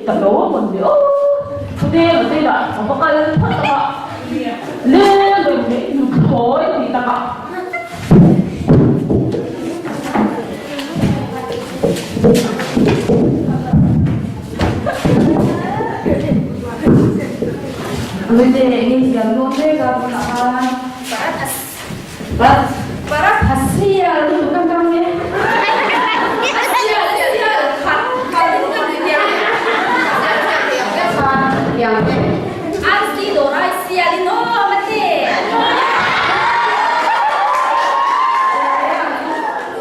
Ka lo mawn ni aw. Chute mate lah ka va kal phawt ang a. Le lo mai nuthlawi ti tak a. Mite nge siam dawn mek a tunah khan. Paratha sial lutuk kan tam e.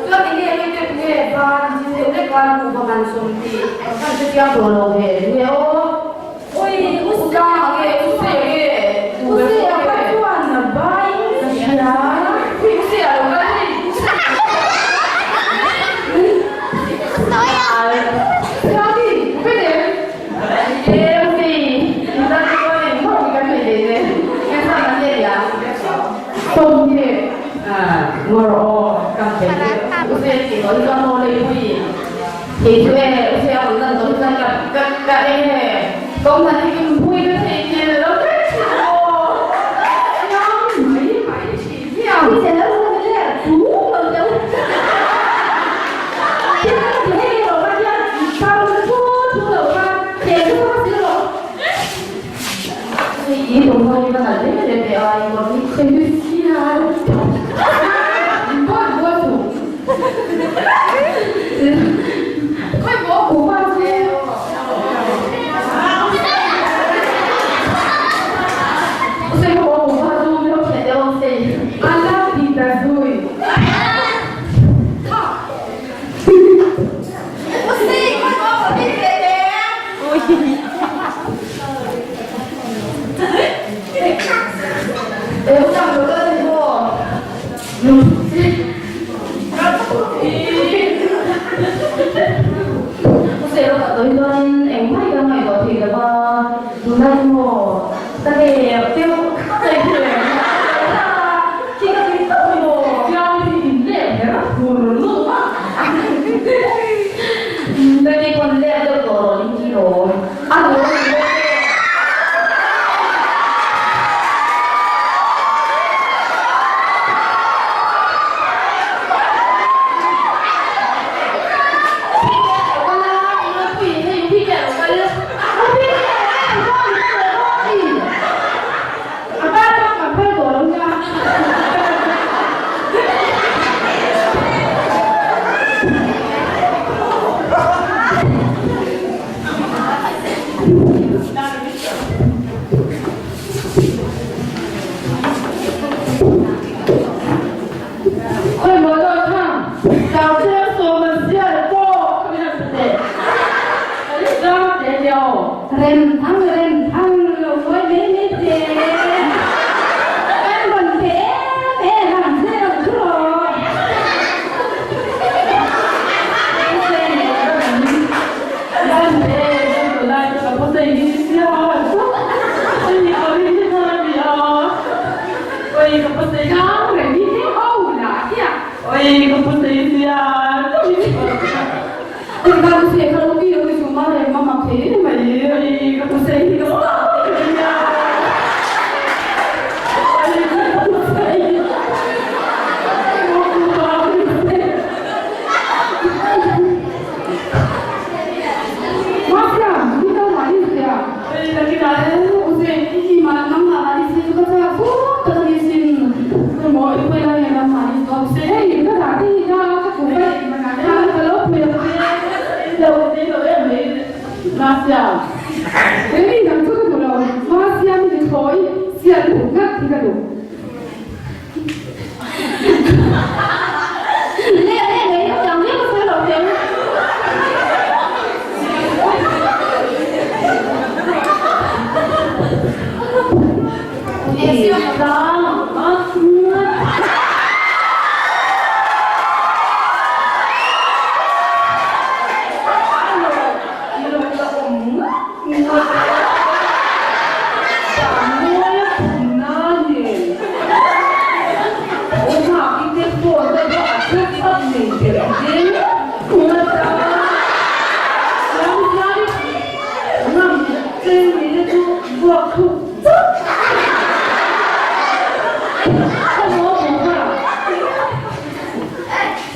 Chuan enge mite nge ban chin deuh hlek khan kuhva man sawm tih kan hrechiang tawh lo ve nge aw.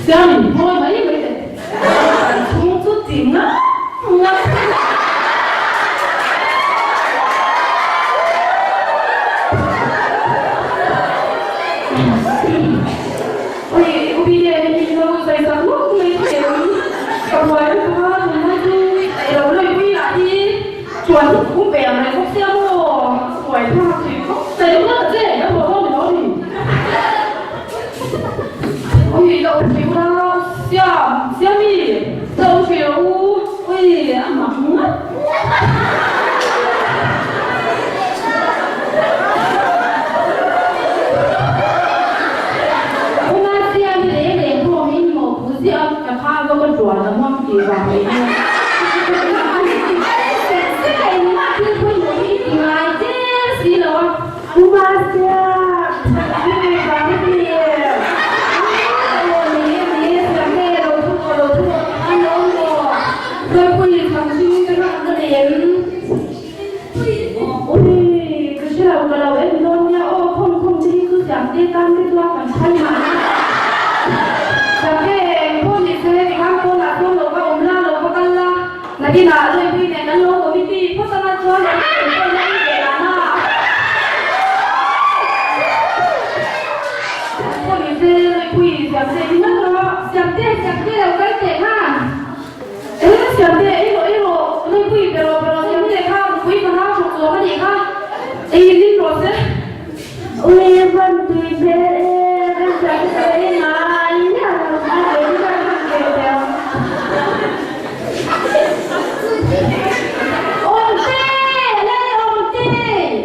Siami, ngawi mai mai teh. Kan chhung chu ti ngat ngat. Oi, u Bile, hei hi lo zai sak lawk mai thei ang. Ka buai lutuk a, tunlai chu lo lawipui lah hi chuan hi kum ve ang reng bawk sia maw? Buai thlak thui khawp. Zai duh ngat ta che, kan ruah dawn ni lo a ni. Ui lo thei u la siam siami lo thei rawh u ui a mak ngat Una siami leh leh khawm in maw phu ziah a ka kha va ka tuan a muang tih vang leh hian Thil pawimawh hi i ti ngai der si lo a. Nakinah Lawipui nen an lo committee phawt anga chuan an enkawlna i ve dan a. Khawi se Lawipui Siamte hi ngat rawh. Siamte, Siamte lo kal teh kha. E Siamte, ei rawh, ei rawh, Lawipui pe rawh, pe rawh Siamte kha nupui fanau thawk chuang a nih kha. Ei lim rawh se. Ui van tui hmel e, kan Siamte ei ngai miah lo kha kei chu ka han keu teh ang. Awmte, Lal Awmte,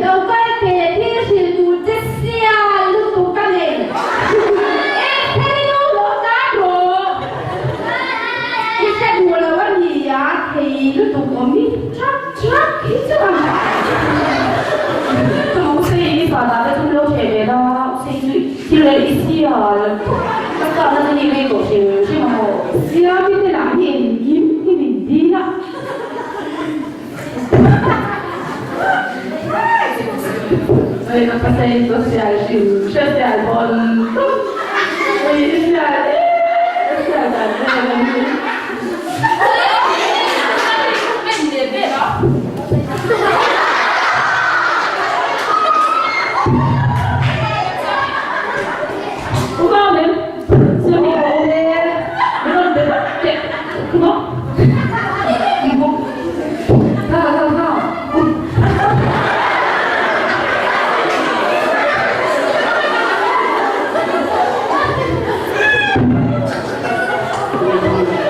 lo kal teh thil hrilh tur che sial lutuk ka nei. Ek thei lo lo tan rawh. I hre duh lo a ni a, thei lutuk awm hi thak thak hi chuan. Ka usei i fa dah te chu lo hreh ve la, usei chu thil leh i sial. Ka chah na te hi rei tawh hrim hrim a maw? Siami te lah hi engkim hi min dil a. Oi ka pasal chu sial hrim hre sial pawn tum. Oi i sial e ka sial dan vel a ni. U Bao nen Siami pawh min rawn be vat teh thung a. Ha ha ha.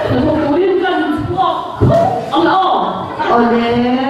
Hnathawk turin kan chhuak khawp ang aw. Awle.